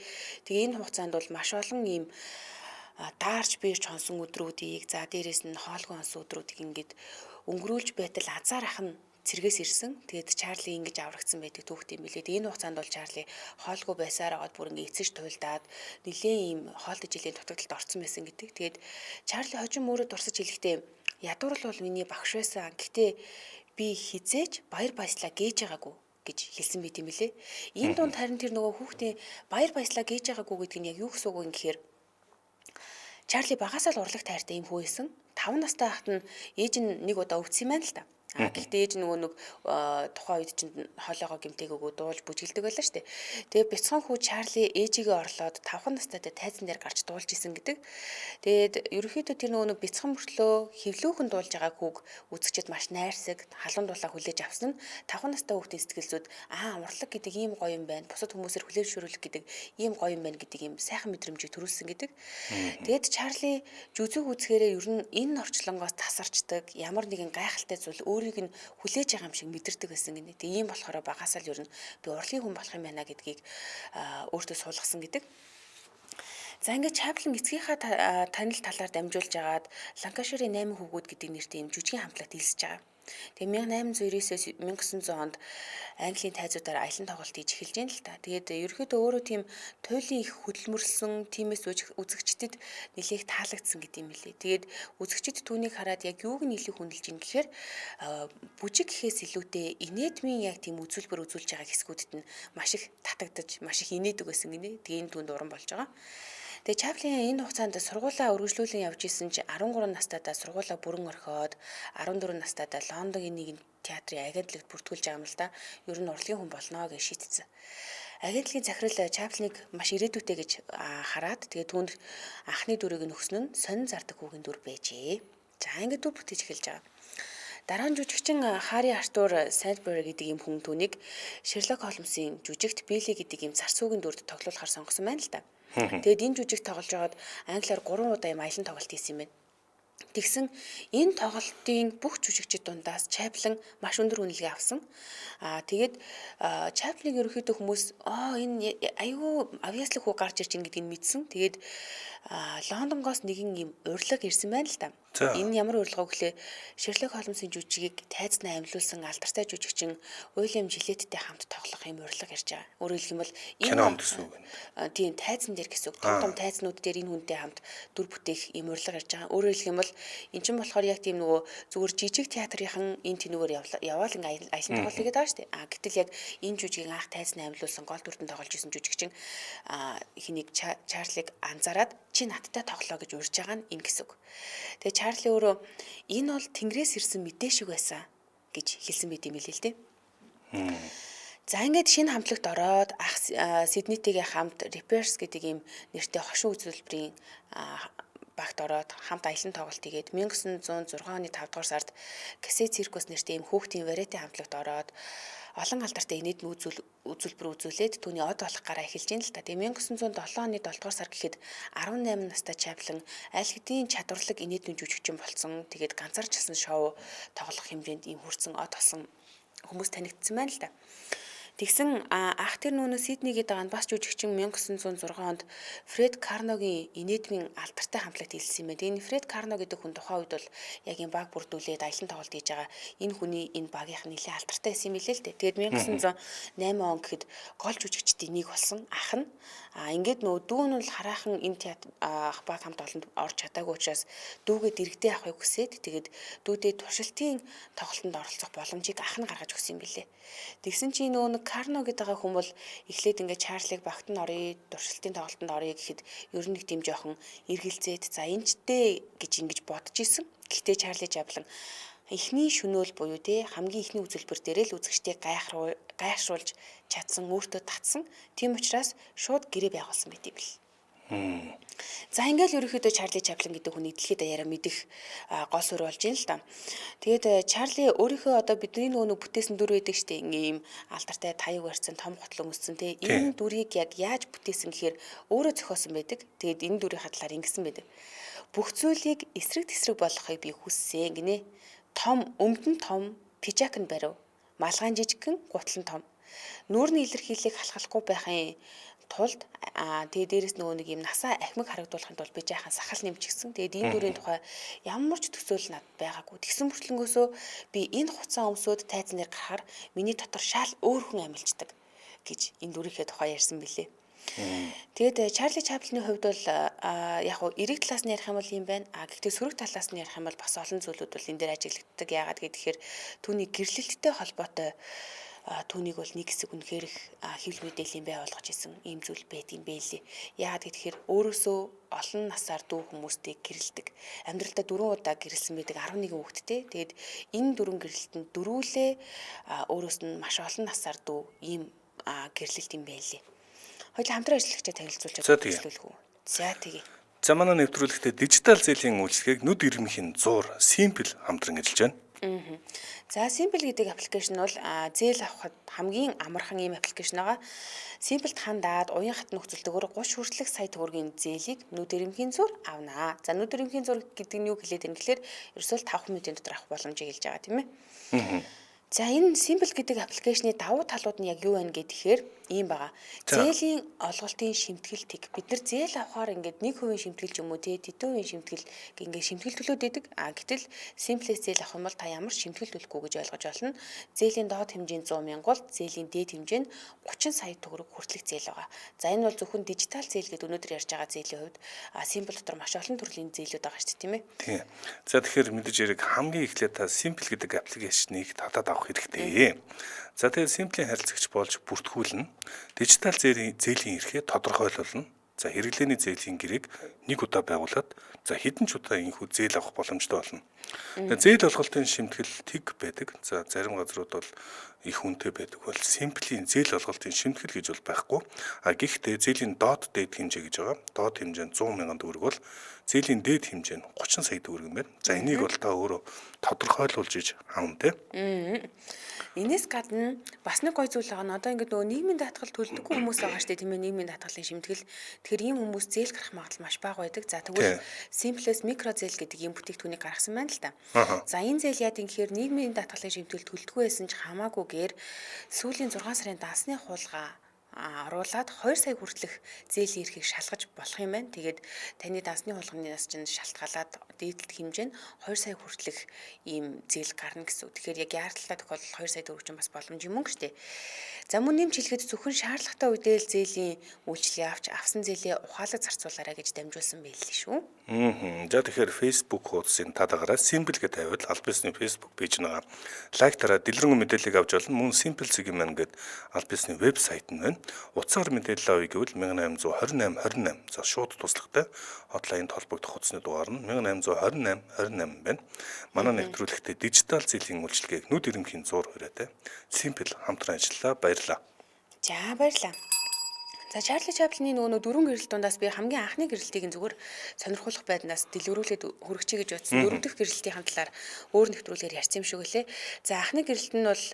Тэгээ энэ хугацаанд бол маш олон ийм Даарч бийрч хонсон өдрүүдийг, за дээрээс нь хоолгүй хонсон өдрүүдийг ингээд өнгөрүүлж байтал азар ах нь цэргээс ирсэн. Тэгээд Чарли ингэж аврагдсан байдаг түүхт юм билээ. Энэ хугацаанд бол Чарли хоолгүй байсаар агаад бүр ингэ эцэж туйлдаад нилээн ийм хоол дэжилийн дутагдалд орцсон байсан гэдэг. Тэгээд Чарли хожим өөрөө дурсаж хэлэхдээ ядуурл бол миний багш байсан. Гэтэ би хизээж баяр баясгалаа гээж байгаагүй гэж хэлсэн байт юм билээ. Энэ дунд харин тэр нөгөө хүүхдийн баяр баясгалаа гээж байгаагүй гэдэг нь яг юу гэсэн үг вэ гэхээр Чарли багасаа л урлаг тайртай юм хүү байсан. 5 настай байхад нь ээж нь нэг удаа өвдсөн юм байна л та. Гэхдээ ээж нөгөө нэг тухайн үед чинь хоолоогоо гэмтээгөөгүй дуулж бүжгэлдэг байлаа шүү дээ. Тэгээ бяцхан хүү Чарли ээжигээ орлоод 5 настай тайзан дээр гарч дуулж исэн гэдэг. Тэгээд ерөнхийдөө тэр нөгөө нэг бяцхан мөртлөө хөвлөөхөн дуулж байгаа хүүг үзэгчид маш найрсаг, халуун дулаа хүлээж авсан нь 5 настай хүүхдийн сэтгэл зүйд урлаг гэдэг ийм гоё юм байна. Бусад хүмүүсээр хүлээж шүрүүлэх гэдэг ийм гоё юм байна гэдэг ийм сайхан мэдрэмжийг төрүүлсэн гэдэг. Тэгээд Чарли жүзэг үзэхээрээ ер нь энэ орчлонгоос тасарчдаг ямар нэгэн гайхалтай зүйл өөрийг нь хүлээж байгаа юм шиг мэдэрдэг байсан гинэ. Тэгээ ийм болохоор багасаа л ер нь би урлагийн хүн болох юм байна гэдгийг өөртөө суулгасан гэдэг. За ингээд Чаплин эцгийнхаа танил талаар дамжуулж агаад Ланкаширын 8 хүүгүүд гэдэг нэртэй ийм жүжигийн хамтлагт элсэж байгаа. Тэгээ 1899-өөс 1900 онд Английн тайзуудаар аялан тоглолт хийж эхэлж байна л та. Тэгээд ерөнхийдөө өөрөө тийм туйлын их хөдөлмөрлсөн, тиймээс үзэгчдэд нэлээх таалагдсан гэдэг юм лээ. Тэгээд үзэгчид түүнийг хараад яг юуг нь илүү хүндэлж ийн гэхээр бүжиг гэхээс илүүтэй инээдмийн яг тийм үзүүлбэр үзүүлж байгаа хэсгүүдэд нь маш их татагдаж, маш их инээдэг байсан гинэ. Тэгээ энэ түүнд уран болж байгаа. Тэгээ Чаплин энэ хугацаанд сургуулаа үргэлжлүүлэн явж исэн чи 13 настайдаа сургуулаа бүрэн орхиод 14 настайдаа Лондонгийн нэгэн театрын агентлагт бүртгүүлж байгаа юм л да. Ер нь урлагийн хүн болно гэж шийдсэн. Агентлагийн захирал Чаплиныг маш ирээдүйтэй гэж хараад тэгээ түүнд анхны дүрийг нь өгсөн нь сонин зардаг хүүгийн дүр байжээ. За ингээд дүр бүтээж эхэлж байгаа. Дараа нь жүжигчин Харри Артур Сандбери гэдэг ийм хүн түүнийг Шерлок Холмсын жүжигт Билли гэдэг ийм царц хүүгийн дүрд тоглуулахар сонгосон байна л да. Тэгээд энэ жүжиг тоглож байгаад англиар 3 удаа юм аялан тоглолт хийсэн юм байна. Тэгсэн энэ тоглолтын бүх жүжигчид дундаас Чаплин маш өндөр үнэлгээ авсан. Тэгээд Чаплиныг ерөнхийдөө хүмүүс энэ айгүй авьяаслаг хүү гарч ирж байна гэдгийг мэдсэн. Тэгээд Лондонгоос нэгэн юм урилга ирсэн байна л да. Энэ ямар урилга вэ гэхлээр Шерлок Холмсын жүжигийг тайзнаа амьлуулсан алдартай жүжигчин Уильям Жилеттэй хамт тоглох юм урилга ирж байгаа. Өөрөөр хэлэх юм бол энэ гэсэн үг. Тийм, тайзан дээр гэсэн үг. Том том тайзнууд дээр энэ хүнтэй хамт дүр бүтээх юм урилга ирж байгаа. Өөрөөр хэлэх юм бол эн чинь болохоор яг тийм нөгөө зүгээр жижиг театрынхан энэ тэнүүгээр яваал ингээ аялан тоглолт хийгээд байгаа шүү дээ. Гэтэл яг энэ жүжигийг анх тайзнаа амьлуулсан гол дүртэн тоглож исэн жүжигчин хэнийг Чарлиг анзаараад чи надтай тоглоо гэж урьж байгаа нь энэ гэсэн үг. Тэгээ Чарли өөрөө энэ бол Тэнгэрээс ирсэн мэдээ шиг байсан гэж хэлсэн байт юм билээ л дээ. За ингээд шинэ хамтлагт ороод ах Сиднейтэйгээ хамт Repairs гэдэг ийм нэртэй хошин үзүүлбэрийн багт ороод хамт аялан тоглолт хийгээд 1906 оны 5 дугаар сард Кассе циркус нэртэй ийм хүүхдийн вариати хамтлагт ороод олон алдартай инээдмийн үзүүлбэр үзүүлээд түүний од болох гараа эхэлж байна л та. Тэгээ 1907 оны 7 дугаар сар гэхэд 18 настай Чаплин аль хэдийн чадварлаг инээдмийн жүжигчин болсон. Тэгээд ганцаарчсан шоу тоглох хэмжээнд ийм хүрсэн од болсон хүмүүс танигдсан байна л та. Тэгсэн ах тэр нүүнээ Сидней гэдэг байгаа нь бас жүжигчин 1906 онд Фред Карногийн инээдмийн алдартай хамтлагт хэлсэн юм байна. Энэ Фред Карно гэдэг хүн тухайн үед бол яг энэ баг бүрдүүлээд аялан тоглолт хийж байгаа энэ хүний энэ багийнх нь нэлээд алдартай байсан юм билээ л дээ. Тэгээд 1908 он гэхэд гол жүжигчдийн нэг болсон ах нь. Ингээд нөгөө дүү нь бол хараахан энэ театр баг хамт олонд орж чадаагүй учраас дүүгээ дэрэгдээ авахыг хүсээд тэгээд дүүдээ туршилтын тоглолтод оролцох боломжийг ах нь гаргаж өгсөн юм билээ. Тэгсэн чинь нөгөө нэг Карно гэдэг байгаа хүн бол эхлээд ингээд Чарлиг багт нь оръё, туршилтын тоглолтод оръё гэхэд ер нь нэг тийм жоохон эргэлзээд за энэчтэй гэж ингэж бодож исэн. Гэхдээ Чарли Чаплин эхний шөнөөл буюу те хамгийн эхний үзүүлбэр дээрээ л үзэгчдийг гайхшруулж чадсан, өөртөө татсан. Тийм учраас шууд гэрээ байгуулсан байт юм бэл. За ингээл ерөнхийдөө Чарли Чаплин гэдэг хүний дэлхийд даяараа мэдэх гол суурь болж байна л да. Тэгээд Чарли өөрийнхөө одоо бидний нөгөө бүтээсэн дүр байдаг штэ, ийм алдартай таяг барьсан, том готлон өмссөн те. Энэ дүрийг яг яаж бүтээсэн гэхээр өөрөө зохиосон байдаг. Тэгээд энэ дүрийн талаар ингэсэн байдаг. Бүх зүйлийг эсрэг тесрэг болгохыг би хүссэн гинэ. Том өмдөн том пижак нь барив. Малгайн жижигхэн гутлан том. Нүүрний илэрхийллийг халахлахгүй байхын тулд тэгээ дээрэс нөгөө нэг юм насаа ахмаг харагдуулахын тулд би жаахан сахал нэмчихсэн. Тэгээд энэ дүрийн тухай ямар ч төсөөлөл надад байгаагүй. Тэгсэн мөртлөнгөөсөө би энэ хуцаа өмсөөд тайзан дээр гарахаар миний дотор шал өөр хүн амилчдаг гэж энэ дүрийнхээ тухай ярьсан билээ. Тэгээд Чарли Чаплины хувьд бол яг уу эрэг талаас нь ярих юм бол юм байна. А гэхдээ сөрөг талаас нь ярих юм бол бас олон зүйлүүд бол энэ дээр ажиглагддаг. Яагаад гэхээр түүний гэрлэлттэй холбоотой түүнийг бол нэг хэсэг үнэхээр их хэвлэл мэдээллийн бай болгож исэн ийм зүйл байт юм бэлээ. Яагаад гэхээр өөрөөсөө олон насаар дүү хүмүүстэй гэрэлдэг. Амьдралдаа 4 удаа гэрэлсэн байдаг 11 хүүхэдтэй. Тэгээд энэ дөрвөн гэрэлтэнд дөрвөлээ өөрөөс нь маш олон насаар дүү ийм гэрлэлт юм бэлээ. Хоёул хамтран ажиллагчаа танилцуулж төлөвлөх үү? За тэгье. За манай нэвтрүүлэгтээ дижитал зээлийн үйлчлэгийг нүд ирмэхийн зуур Simple хамтран ажиллаж байна. За Simple гэдэг аппликейшн бол зээл авахад хамгийн амархан ийм аппликейшн байгаа. Simple-д хандаад уян хат нөхцөлтэйгээр 30 хүртэлх сая төгрөгийн зээлийг нүд ирэмхийн зуур авнаа. За нүд ирэмхийн зуур гэдэг нь юу хэлээд байна гэхээр ерөөсөө 5 минутын дотор авах боломжийг хэлж байгаа тийм ээ. За энэ Simple гэдэг аппликейшны давуу талууд нь яг юу байна гэхээр ийм байгаа. Зээлийн олголтын шимтгэл тэг. Бид нар зээл авахаар ингээд 1% шимтгэл ч юм уу те тэдэн хувийн шимтгэл ингээд шимтгэл төлөөд идэг. А гэтэл Simple-с зээл авах юм бол та ямар ч шимтгэл төлөхгүй гэж ойлгож байна. Зээлийн доод хэмжээ нь 100 мянга бол зээлийн дээд хэмжээ нь 30 сая төгрөг хүртэлх зээл байгаа. За энэ бол зөвхөн дижитал зээл гэдэг өнөөдөр ярьж байгаа зээлийн хувьд Simple дотор маш олон төрлийн зээлүүд байгаа шүү дээ тийм ээ. Тийм. За тэгэхээр мэдээж хэрэг хамгийн эхлээд та Simple гэдэг аппликейшнийг татаад авах хэрэгтэй. За тэгээд Simple-ийн харилцагч болж бүртгүүлнэ. Дижитал зээлийн эрхээ тодорхойлуулна. За хэрэглээний зээлийн гэрээг нэг удаа байгуулад за хэдэн ч удаа энэхүү зээл авах боломжтой болно. Зээл олголтын шимтгэл тэг байдаг. За зарим газрууд бол их үнэтэй байдаг бол Simple-ийн зээл олголтын шимтгэл гэж бол байхгүй. А гэхдээ зээлийн доод дээд хэмжээ гэж байгаа. Доод хэмжээ нь 100 мянган төгрөг бол зээлийн дээд хэмжээ нь 30 сая төгрөг юм байна. За энийг бол та өөрөө тодорхойлуулж иж авна те. Энээс гадна бас нэг гой зүйл байгаа нь одоо ингээд нөгөө нийгмийн даатгал төлдөггүй хүмүүс байгаа шүү дээ тийм ээ, нийгмийн даатгалын шимтгэл. Тэгэхээр ийм хүмүүс зээл гарах магадлал маш бага байдаг. За тэгвэл Simple-с микро зээл гэдэг ийм бүтээгдэхүүнийг гаргасан байна л да. За энэ зээл яа гэхээр нийгмийн даатгалын шимтгэл төлдөггүй байсан ч хамаагүйгээр сүүлийн 6 сарын дансны хулгай оруулаад 2 сая хүртэлх зээлийн эрхийг шалгаж болох юм байна. Тэгээд таны дансны хулганаас чинь шалтгаалаад дээдлэлт хэмжээ нь 2 сая хүртэлх ийм зээл гарна гэсэн үг. Тэгэхээр яг яаралтай тохиолдолд 2 сая төгрөг чинь бас боломж юм шүү дээ. За мөн нэмж хэлэхэд зөвхөн шаардлагатай үедээ л зээлийн үйлчилгээ авч авсан зээлээ ухаалаг зарцуулаарай гэж дамжуулсан байлээ шүү. За тэгэхээр Facebook хуудсын та дагаараа Simple гэж тавиул аль биесны Facebook пэйж нэга лайк дараа дэлгэрэнгүй мэдээллийг авч болно. Мөн Simple цэг юм гээд аль биесны вебсайт нь байна. Утсаар мэдээлэл авъя гэвэл 1828 28 за шууд туслагтай хотлайнд холбогдох утасны дугаар нь 1828 28 байна. Манай нэвтрүүлэгтээ дижитал зээлийн үйлчилгээг нүд ирэмхийн зуур хүрээтэй Simple хамтран ажиллалаа. Баярлалаа. За баярлалаа. За Чарли Чаплины нөгөө дөрвөн гэрэл дундаас би хамгийн анхны гэрэлтийг нь зүгээр сонирхуулах байдлаас дэлгэрүүлээд хүргэчихье гэж бодсон. Дөрөв дэх гэрэлтийн талаар өөр нэвтрүүлгээр ярьсан юм шиг үлээ. За анхны гэрэлт нь бол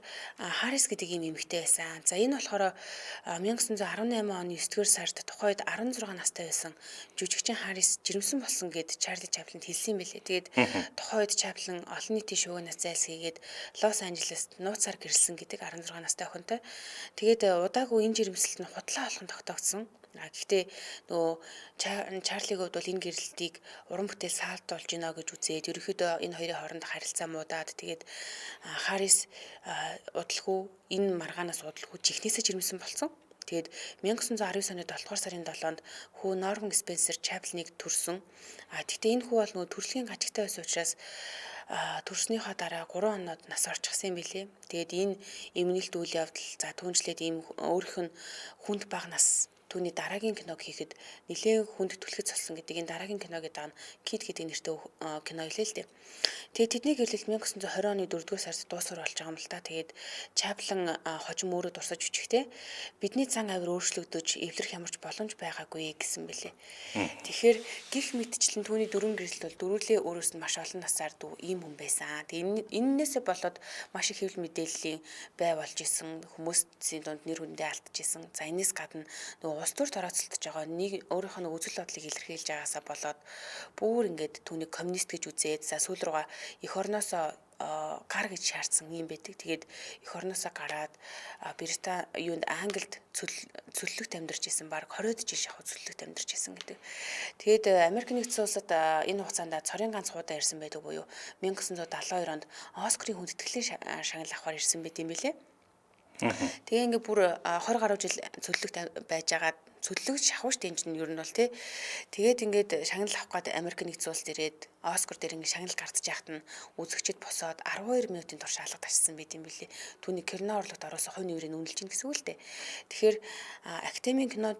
Харрис гэдэг ийм эмэгтэй байсан. За энэ болохоор 1918 оны 9-р сард тухайд 16 настай байсан жүжигчин Харрис жирэмсэн болсон гэд Чарли Чаплинд хэлсэн юм билээ. Тэгээд тухайд Чаплин олон нийтийн шуугианаас зайлсхийгээд Лос Анжелест нууцаар гэрэлсэн гэдэг 16 настай охинтой. Тэгээд удаагүй энэ жирэмслэлт нь худлаа болгон тогтоогдсон. Гэхдээ нөгөө Чарлиг хувьд бол энэ гэрэлтийг уран бүтээл саалт болж гинэ гэж үзээд ерөнхийдөө энэ хоёрын хоорондох харилцаа муудаад тэгээд Харрис удалгүй энэ маргаанаас удалгүй чихнээсээ жирэмсэн болсон. Тэгээд 1919 оны 7 дугаар сарын 7-нд хүү Норман Спенсер Чаплиныг төрсөн. Гэхдээ энэ хүү бол нөгөө төрөлхийн гажигтай байсан учраас төрснийхаа дараа 3 оноод нас орчихсан юм билээ. Тэгээд энэ эмнэлт үйл явдал за түүнчлээд ийм өөрийнх нь хүнд бага нас түүний дараагийн киног хийхэд нэлээд хүнд түлхэц болсон гэдэг энэ дараагийн кино гэдэг нь Кит гэдэг нэртэй кино илээ л дээ. Тэгээд тэдний гэрлэлт 1920 оны 4-р сард дуусвар болж байгаа юм л та. Тэгээд Чаплин хожим өөрөө дурсаж өчгтэй бидний зан авир өөрчлөгдөж эвлэрэх ямарч боломж байгаагүй гэсэн бэлээ. Тэгэхээр гих мэтчлэн түүний дөрвөн гэрэлт бол дөрвөлээ өөрөөс нь маш олон насаар дүү ийм хүн байсан. Тэгээд энэнээсээ болоод маш их хэвлэл мэдээллийн бай болж исэн, хүмүүсийн дунд нэр хүндээ алдчихсан. За энэс гадна нөгөө улс төр тороцолдож байгаа нэг өөрийнх нь үзэл бодлыг илэрхийлж байгаасаа болоод бүр ингээд түүнийг коммунист гэж үзээд за сүүл рүүгээ эх орноосоо гар гэж шаардсан юм байдаг. Тэгээд эх орноосоо гараад Британи юунд Англид цөллөгт амьдарч исэн, бараг 20 жил шахуу цөллөгт амьдарч исэн гэдэг. Тэгээд Америк нэгдсэн улсад энэ хугацаанд цорын ганц хуудаа ирсэн байдаг буюу 1972 онд Оскарын хүндэтгэлийн шагнал авахар ирсэн байт юм билээ. Тэгээ ингээ бүр 20 гаруй жил цөллөгт байж агаад цөллөгч шахуу штэ энэ чинь ер нь бол тий. Тэгээд ингээд шагнал авах гээд Америк нэгдсэн улсад ирээд Оскар дээр ингээд шагнал гарч яхад нь үзэгчид босоод 12 минутын турш алга ташсан байт юм билээ. Түүний кино орлогод оруулсан хувь нэмрийг үнэлж гин гэсэн үг л дээ. Тэгэхээр академийн кино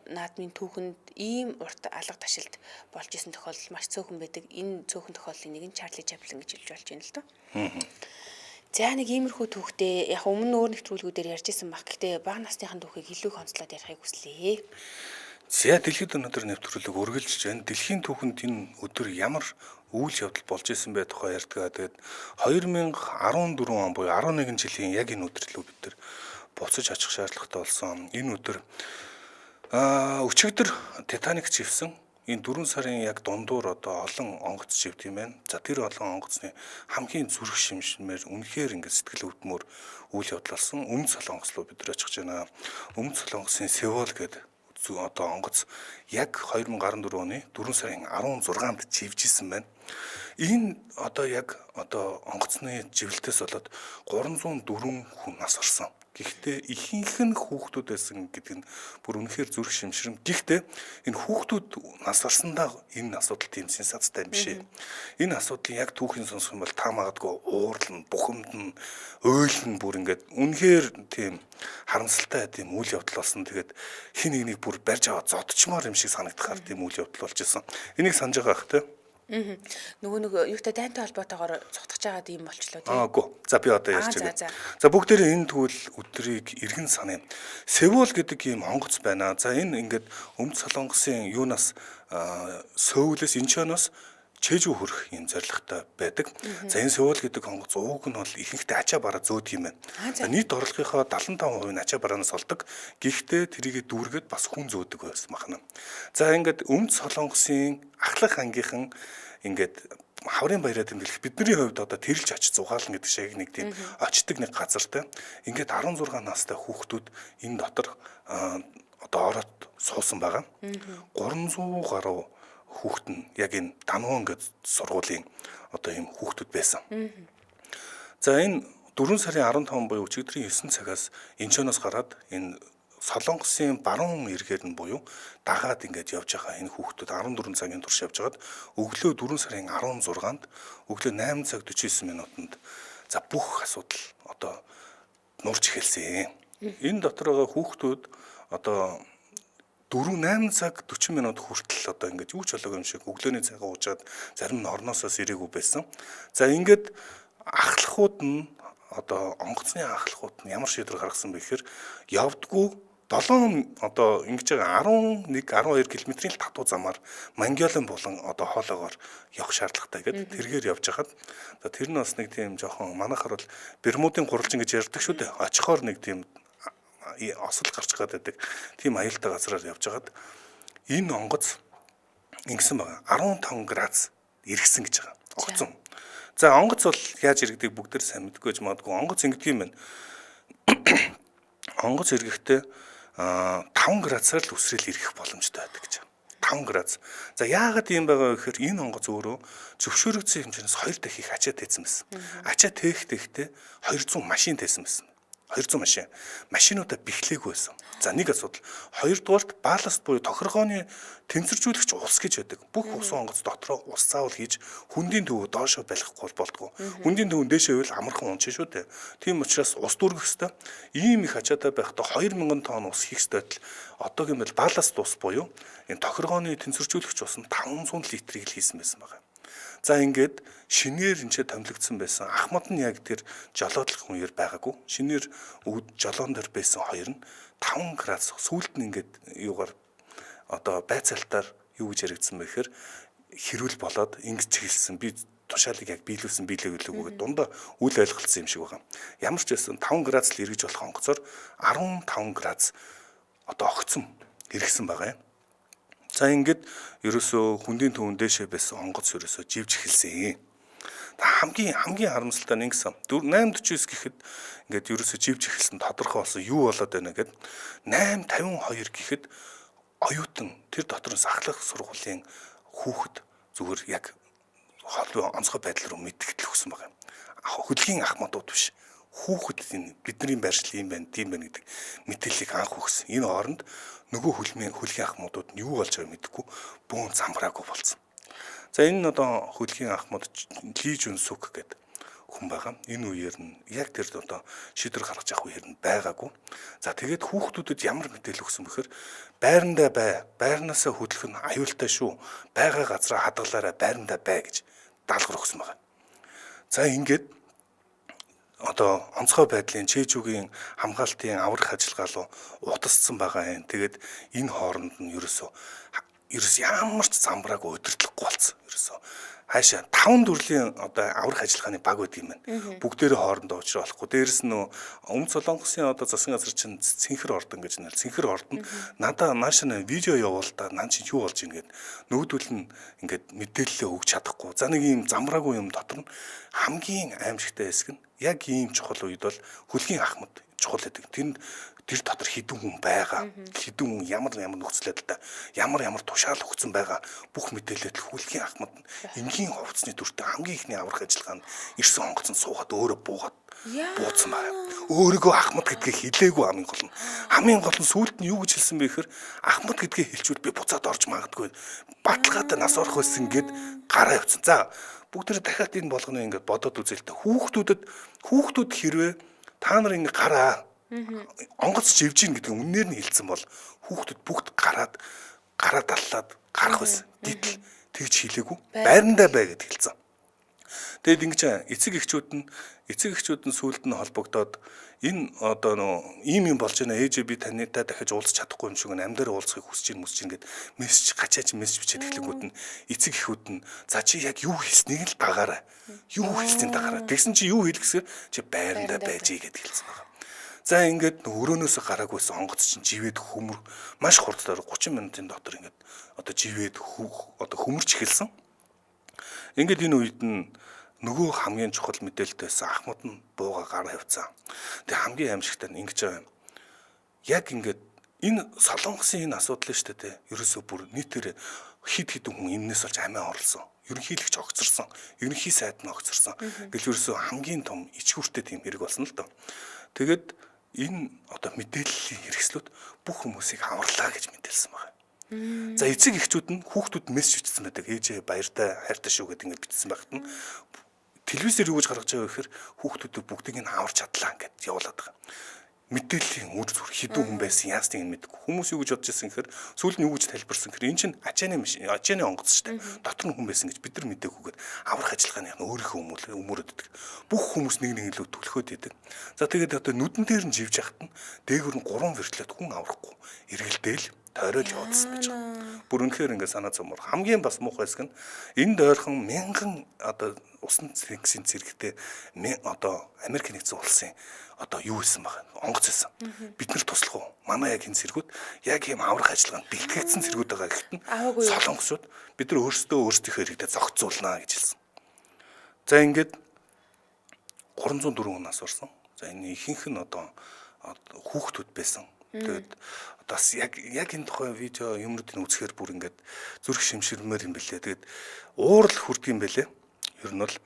наадмын түүхэнд ийм урт алга ташилт болж исэн тохиолдол маш цөөхөн байдаг. Энэ цөөхөн тохиолдлын нэг нь Чарли Чаплин гэж хэлж болж байна л доо. За нэг иймэрхүү түүхтэй яг өмнө өөр нэвтрүүлгүүдээр ярьж исэн баг. Гэхдээ бага насныхын түүхийг илүү их онцлоод ярихыг хүслээ. За дэлхийд өнөөдөр нэвтрүүлэг үргэлжлэж байна. Дэлхийн түүхэнд энэ өдөр ямар үйл явдал болж исэн бэ тухай ярьдгаа. Тэгээд 2014 он буюу 11 жилийн яг энэ өдөр лөө бид нар буцаж очих шаардлагатай болсон. Энэ өдөр өчигдөр Титаник живсэн. Энэ 4 сарын яг дундуур одоо олон онгоц живд юм байна. За тэр олон онгоцны хамгийн зүрх шимшмээр үнэхээр ингээд сэтгэл өвдмөр үйл явдал болсон. Өмнөд Солонгос руу бид нар очих гэж байна. Өмнөд Солонгосын Севол гэдэг одоо онгоц яг 2014 оны 4 сарын 16-нд живжсэн байна. Энэ одоо яг одоо онгоцны живэлтээс болоод 304 хүн нас орсон. Гэхдээ ихэнх нь хүүхдүүд байсан гэдэг нь бүр үнэхээр зүрх шимшрэм. Гэхдээ энэ хүүхдүүд нас орсондоо энэ асуудал тийм сенсацтай юм биш ээ. Энэ асуудлын яг түүхийн сонсох юм бол та магадгүй уурлна, бухимдна, уйлна, бүр ингээд үнэхээр тийм харамсалтай тийм үйл явдал болсон. Тэгээд хин нэг нэг бүр барьж аваад зодчмоор юм шиг санагдахаар тийм үйл явдал болж исэн. Энийг санаж байгаа ах те. Нөгөө нэг юутай дайнтай холбоотойгоор цухтаж байгаад юм болчлоо тий. Аагүй. За би одоо ярьж байгаа. За бүгдээрээ энэ тэгвэл өдрийг эргэн саная. Севол гэдэг ийм онгоц байна. За энэ ингээд Өмнөд Солонгосын юунаас Сөүлээс Инчоноос Чэжүү хүрэх юм зорилготой байдаг. За энэ Севол гэдэг онгоц ууг нь бол ихэнхдээ ачаа бараа зөөдөг юм байна. Нийт орлогынхоо 75% нь ачаа бараанаас олдог. Гэхдээ тэрийгэ дүүргээд бас хүн зөөдөг байсан бахна. За ингээд Өмнөд Солонгосын ахлах ангийнхан ингээд хаврын баяраа тэмдэглэх бидний хувьд одоо тэрэлж очиж зугаална гэдэг шиг нэг тийм очдөг нэг газартай. Ингээд 16 настай хүүхдүүд энэ дотор одоо ороод суусан байгаа. 300 гаруй хүүхэд нь яг энэ Данвон гэдэг сургуулийн одоо ийм хүүхдүүд байсан. За энэ 4 сарын 15 буюу өчигдрийн 9 цагаас Инчоноос гараад энэ Солонгосын баруун эргээр нь буюу дагаад ингээд явж байгаа энэ хүүхдүүд 14 цагийн турш явж байгаад өглөө 4 сарын 16-нд өглөө 8 цаг 49 минутанд за бүх асуудал одоо нурж эхэлсэн. Энэ дотор байгаа хүүхдүүд одоо 4 8 цаг 40 минут хүртэл одоо ингээд юу ч болоогүй юм шиг өглөөний цайгаа уужаад зарим нь орноосоос ирээгүй байсан. За ингээд ахлахууд нь одоо онгоцны ахлахууд нь ямар шийдвэр гаргасан бэ гэхээр явдггүй 7 одоо ингэж байгаа 11 12 км-ийн л татуу замаар Мангиолын булан одоо хоолоогоор явах шаардлагатай гэдэг тэргээр явж хахад за тэр нь бас нэг тийм жоохон манайхаар бол Бермудын гурвалжин гэж ярьдаг шүү дээ. Очихоор нэг тийм осол гарч гадаг тийм аюултай газраар явж хагаад энэ онгоц ингэсэн байгаа. 15 градус эргэсэн гэж байгаа. Огцом. За онгоц бол яаж эргэдэг бүгд тэр сайн мэдгүй гэж магадгүй. Онгоц ингэдэг юм байна. Онгоц эргэхдээ 5 градусаар л үсрэл эргэх боломжтой байдаг гэж. 5 градус. За яагаад ийм байгаа вэ гэхээр энэ онгоц өөрөө зөвшөөрөгдсөн хэмжээнээс 2 дахин их ачаа тээсэн байсан. Ачаа тээх тэхтэй 200 машин тээсэн байсан. 200 машин. Машинуудаа бэхлээгүй байсан. За нэг асуудал. Хоёрдугаарт балласт буюу тохиргооны тэнцвэржүүлэгч ус гэж байдаг. Бүх усан онгоц дотроо ус заавал хийж хөндийн төвөө доошоо барихгүй болдгоо. Хөндийн төвөн дээшээ байвал амархан унчих шүү дээ. Тийм учраас ус дүүргэх ёстой. Ийм их ачаатай байхдаа 2000 тонн ус хийх ёстой адил одоогийн байл балласт ус буюу энэ тохиргооны тэнцвэржүүлэгч ус нь 500 литрийг л хийсэн байсан байна. За ингээд шинээр энэ ч томилогдсон байсан. Ахмад нь яг тэр жолоодлох үеэр байгаагүй. Шинээр жолоон дээр байсан хоёр нь 5 градус сүүлд нь ингээд юугаар одоо байцаалтаар юу гэж яригдсан бэ гэхээр хэрүүл болоод ингэж хэлсэн. Би тушаалыг яг биелүүлсэн биелээгүй гэдэг дундаа үл ойлголцсон юм шиг байгаа. Ямар ч байсан 5 градус л эргэж болох онгоцоор 15 градус одоо огцом эргэсэн байгаа юм. За ингээд ерөөсөө хөндийн төвөн дээшээ байсан онгоц ерөөсөө живж эхэлсэн. Хамгийн хамгийн харамсалтай нь ингэсэн. 8:49 гэхэд ингээд ерөөсө живж эхэлсэн тодорхой болсон юу болоод байна гэд 8:52 гэхэд оюутан тэр дотор нь сахлах сургуулийн хүүхэд зүгээр яг холбоо онцгой байдал руу мэдгдэл өгсөн байгаа юм. Хөлгийн ахмадууд биш. Хүүхэд энэ бидний байршил юм байна, тийм байна гэдэг мэдээллийг анх өгсөн. Энэ хооронд нөгөө хөлгийн ахмадууд нь юу болж байгааг мэдэхгүй бөөн замбраагүй болсон. За энэ нь одоо хөлгийн ахмад Ли Жун Сук гэдэг хүн байгаа. Энэ үеэр нь яг тэр одоо шийдвэр гаргаж авах үеэр нь байгаагүй. За тэгээд хүүхдүүдэд ямар мэдээлэл өгсөн бэхээр байрандаа бай, байрнаасаа хөдлөх нь аюултай шүү. Байгаа газараа хадгалаарай, байрандаа бай гэж даалгавар өгсөн байгаа. За ингээд одоо онцгой байдлын Чэжүүгийн хамгаалтын аврах ажиллагаа руу утасцсан байгаа юм. Тэгээд энэ хооронд нь ерөөсөө ямар ч замбраагүй удирдлахгүй болсон. Ерөөсөө хаашаа 5 төрлийн одоо аврах ажиллагааны баг байдаг юм байна. Бүгдээрээ хоорондоо уулзрах болохгүй. Дээрэс нь Өмнөд Солонгосын одоо засгийн газар чинь цэнхэр ордон гэж нэр. Цэнхэр ордон надаа нааш нь видео явуул та нан чинь юу болж ийн гэд нөгөөдөл нь ингээд мэдээлэлээ өгч чадахгүй. За нэг юм замбраагүй юм дотор нь хамгийн аимшигтай хэсэг нь яг ийм чухал үед бол хөлгийн ахмад чухал гэдэг. Тэнд тэр дотор хэдэн хүн байгаа, хэдэн хүн ямар ямар нөхцөл байдалтай, ямар ямар тушаал өгсөн байгаа бүх мэдээлэлд хөлгийн ахмад нь энгийн хувцсны дүртэй хамгийн ихний аврах ажиллагаанд ирсэн онгоцонд суугаад өөрөө буугаад бууцсан байна. Өөрийгөө ахмад гэдгийг хэлээгүй хамгийн гол нь. Хамгийн гол нь сүүлд нь юу гэж хэлсэн бэ гэхээр ахмад гэдгийг хэлчихвэл би буцаад орж магадгүй. Баталгаатай нас орох байсан гэд гараа явцсан. За бүгд тэр дахиад энэ болгоно ингээд бодоод үзэл та. Хүүхдүүд хэрвээ та нар ингээд гараа онгоц живж гин гэдэг үннээр нь хэлсэн бол хүүхдүүд бүгд гараад гараа даллаад гарах байсан. Гэтэл тэгж хэлээгүй. Байрандаа бай гэд хэлсэн. Тэгээд ингэж эцэг эхчүүд нь сүүлд нь холбогдоод энэ одоо нөө ийм юм болж байна ээжээ би танайтай дахиж уулзах чадахгүй юм шиг байна. Амьдаар уулзахыг хүсэж ийн мүсэж ин гэд мессеж гачаач мессеж бичээд эхлэнгүүд нь эцэг эхүүд нь за чи яг юу хэлснийг л дагаарай. Юу хэлснийг дагаарай. Тэгсэн чи юу хэлгэсээр чи байрандаа байж гэд хэлсэн байгаа. За ингээд өрөөнөөсөө гараагүйсэн онгоц чинь живээд хөмөр маш хурдлаар 30 минутын дотор ингээд одоо живээд одоо хөмөрч эхэлсэн. Ингээд энэ үед нь нөгөө хамгийн чухал мэдээлэлтэй байсан ахмад нь бууга гараа явцсан. Тэгээ хамгийн аимшигтай нь ингэж байгаа юм. Яг ингээд энэ Солонгосын энэ асуудал нь шүү дээ. Ерөөсөө бүр нийтээр хэд хэдэн хүн энэнээс болж амиа орлсон. Ерөнхийлөгч огцорсон. Ерөнхий сайд нь огцорсон. Гэл ерөөсөө хамгийн том ичгүүртэй тийм хэрэг болсон л доо. Тэгээд энэ одоо мэдээллийн хэрэгслүүд бүх хүмүүсийг аварлаа гэж мэдээлсэн байна. За эцэг эхчүүд нь хүүхдүүд мессеж бичсэн байдаг. Ээжээ баяртай хайртай шүү гэдэг ингээд бичсэн багт нь телевизээр юу гэж гаргаж байгаа вэ гэхээр хүүхдүүдээ бүгдийг нь аварч чадлаа гэд явуулаад байгаа. Мэдээллийн үр зүр хэдэн хүн байсан яасныг нь мэдэхгүй. Хүмүүс юу гэж бодож ирсэн гэхээр сүүлд нь юу гэж тайлбарсан гэхээр энэ чинь ачааны онгоц шүү дээ. Дотор нь хүн байсан гэж бид нар мдэггүйгээд аврах ажиллагааны өөрийнхөө өмөрөд идэг. Бүх хүмүүс нэг нэг лөө түлхөөд идэг. За тэгээд одоо нүдэн дээр нь живж яхад нь дээгүр нь 3 вертолет хүн аврахгүй эргэлдээл тойрол явуулсан байж байгаа. Бүр үнэхээр ингээд санаа зовмор. Хамгийн бас муухай хэсэг нь энд ойрхон мянган одоо усан тэнгисийн цэрэгтэй одоо Америк нэгдсэн улсын одоо юу хийсэн баг онгоц хийсэн. Бид нар туслах уу? Манай яг энэ цэргүүд яг ийм аврах ажиллагаанд бэлтгэгдсэн цэргүүд байгаа гэхэд нь солонгосууд бид нар өөрсдөө өөрсдийнхөө иргэдэд зохицуулнаа гэж хэлсэн. За ингээд 304 хүн нас орсон. За энэ ихэнх нь одоо хүүхдүүд байсан. Тэгээд бас яг энэ тухай видео юмнуудыг үзэхээр бүр ингээд зүрх шимширмээр юм бэлээ. Тэгээд уурал хүрдэг юм бэлээ. Ер нь бол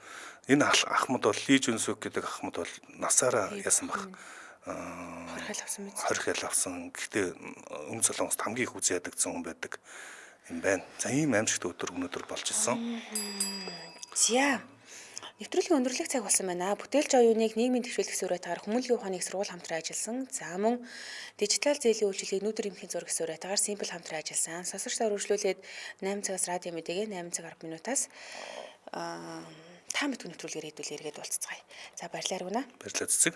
энэ ахмад бол Ли Жун Сук гэдэг ахмад бол насаараа яасан баг. Хорхиал авсан мэт. Хорхиал авсан. Гэхдээ Өмнөд Солонгост хамгийн их үзэн ядагдсан хүн байдаг юм байна. За ийм аимшигт өдөр өнөөдөр болж исэн. За. Нэвтрүүлгийн өндөрлөх цаг болсон байна. Бүтээлч оюуныг нийгмийн дэвшүүлэх суурьтайгаар хүмүүнлэгийн ухааны их сургууль хамтран ажилласан. За мөн дижитал зээлийн үйлчилгээг нүүдэр эмхийн зураг суурьтайгаар Simple хамтран ажилласан. Сонсогч та үргэлжлүүлээд 8 цагаас радио мэдээгээ 8 цаг 10 минутаас та мэдгүй нэвтрүүлгээр хэдүүлээ эргээд уулзцгаая. За баярлалаа Аргуна. Баярлалаа цэцэг.